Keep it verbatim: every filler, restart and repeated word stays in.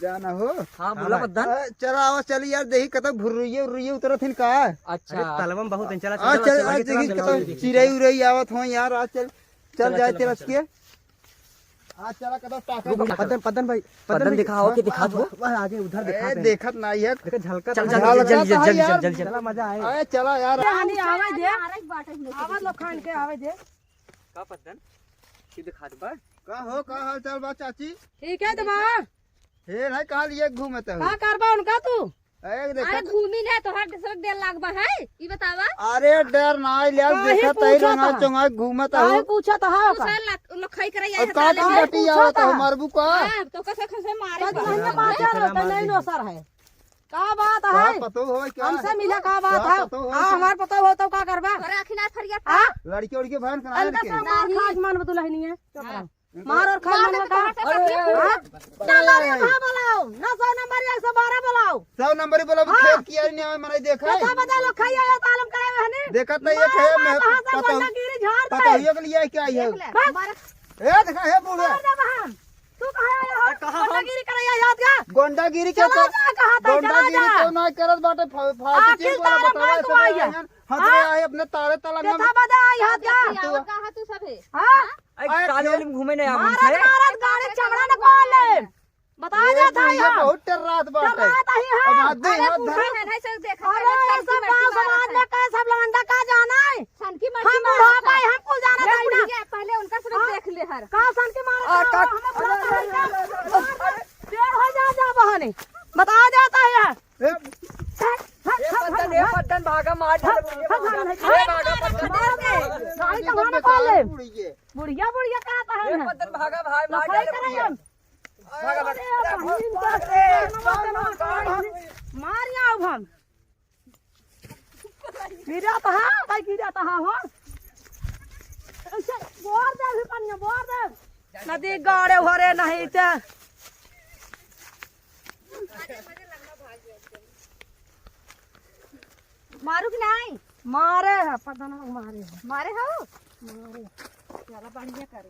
जाना हो। हाँ, बोला भाई। पद्दन। अरे, चला आवा, चल यार, देखी कतौ भुर्रुइये उर्रुइये उतरत हिन का। अच्छा। अरे, तलवा में बहुत हैं, चला, आ, चला, चल, चला, आज चला, देखी चला, कतौ चला, चला। चिरई उरई आवत हो यार, आज चल, चल चला, जाए चला, तेरा चला। के। आज चला कतौ टाका रुक, कतौ। पद्दन, पद्दन भाई, पद्दन पद्दन भाई। दिखाओ, के दिखात हो? वह, वह आगे उधर ए, दिखाते हैं। देखत नाहीं है। देखा, झलका चल, तो चल, है। चल, चल, चला यार। चल, चल, चल। चला, मजा आए। अरे, चला यार। आवे दे। आवे लोग खान के आवे दे। का पद्दन? सीधे खात बा? का हो, का हाल चाल बा चाची? ठीक है तो बा। हे नहीं, कहाँ लिए घूमत हो? का करबा उनका तू? एक देखा अरे तो। घूमी ले, तोहार दूसरा डेढ़ लाख बा है, ई बतावा। अरे डेढ़ ना ले, काहे देखा तई पूछत रंगा ह? चोंगा घूमत काहे हो। पूछत ह ओका? दूसरा ला-, लोग खाई करे अब आए का साले तुम में। बटी पूछत आवत हो, ह? मरबू का? हाँ, तो कसे खसे मारे तब बा। नहीं बात है, तो नहीं दोसर है। का बात का है? पतो हो क्या? हमसे मिला का बात का है? पतो हो हाँ, क्या? हमार पतो हो तो का करबा? अरे आखिर ना फरिया हाँ? लड़की उड़की भैन करा इनका लड़के। सब मार नहीं। खास मान बतुलहनी है। चुप हाँ। रहो। मार और खाई मार मन दे का? तो अरे, अरे, हाँ? अरे, चलो रे, अरे, कहाँ बुलाओ? ना सौ नंबर या एक सौ बारह बुलाओ। सौ नंबर ही बोला, हाँ। खेत किया नहीं आवे, मने देखा है। पता बता लो, खाइए, ये तालम करे बहनी। देखत नहीं है, मार, खाए मार, में कहाँ से पता, गुंडागिरी झाड़ दे। पता होइए के लिए क्या है? देख ले, हाँ। मार। ए, देखा है बूढ़ा। मार दे बहन। तू कहाँ आया हो? ए, कहाँ हम? गुंडागिरी करे या याद का? गुंडागिरी के चला कर-, जा, कहाँ तक? चला गुंडागिरी जा। क्यों ना करत बाटे? फा-, फालतू चीज आखिर बोला, तारा बतावा, मार ऐसे दुआइया। बोला, हम तो हाँ? आए अपने तारे तलंग में। देखा बता आई हाथ का। तू कहाँ तू सब है? हाँ? ए, अरे, काले वाले में घूमे नहीं आप मारत, हमसे। मारत गाड़ी चमड़ा न कोले। बता ए, देत है बुढ़िया हम। बहुत टर्रात बाटे। टर्रात ही है। अब हाथ दे, अरे, हाथ बूढ़ा धर। है, नहीं से देख, अरे, पहले ये सब सनकी गाँव मरकी समाज मारत में है। कहे सब लौंडा का जाना है? सनकी मरकी हम मारत बुढ़ापा है। है, हम कुछ जाना नहीं ना। पहले उनका सब हाँ? देख ले हर। का सनकी मारत आ, है? का हमें बुढ़ापा है क्या? अरे, अरे, अरे, अरे। देर हो जा, जा बहाने। बता देता है। ए, ए, पद्दन, ए, पद्दन, भागा, मार डाले, बुढ़िया, भागा। ए, भागा, पद्दन। भागा, भागा, भागा। गाड़ी का भाड़ा कॉल है। बुढ़िया, बुढ़िया का आता है ए, ना? पद्दन, भागा, भाई, मार लफड़े डाले, बुढ़िया। करेंगे हम। भागा, भागा। अरे, बहिन का, मार यहाँ अब हम। गिरा तो हाँ, भाई, गिरा तो हाँ, हो। ऐसे बोर दे भी पानी, बोर दे। नदी गाड़े भरे नहीं ते। मारू कि नहीं? मारे है, पता ना मारे है। मारे हो? मारे। चला बढ़िया करे।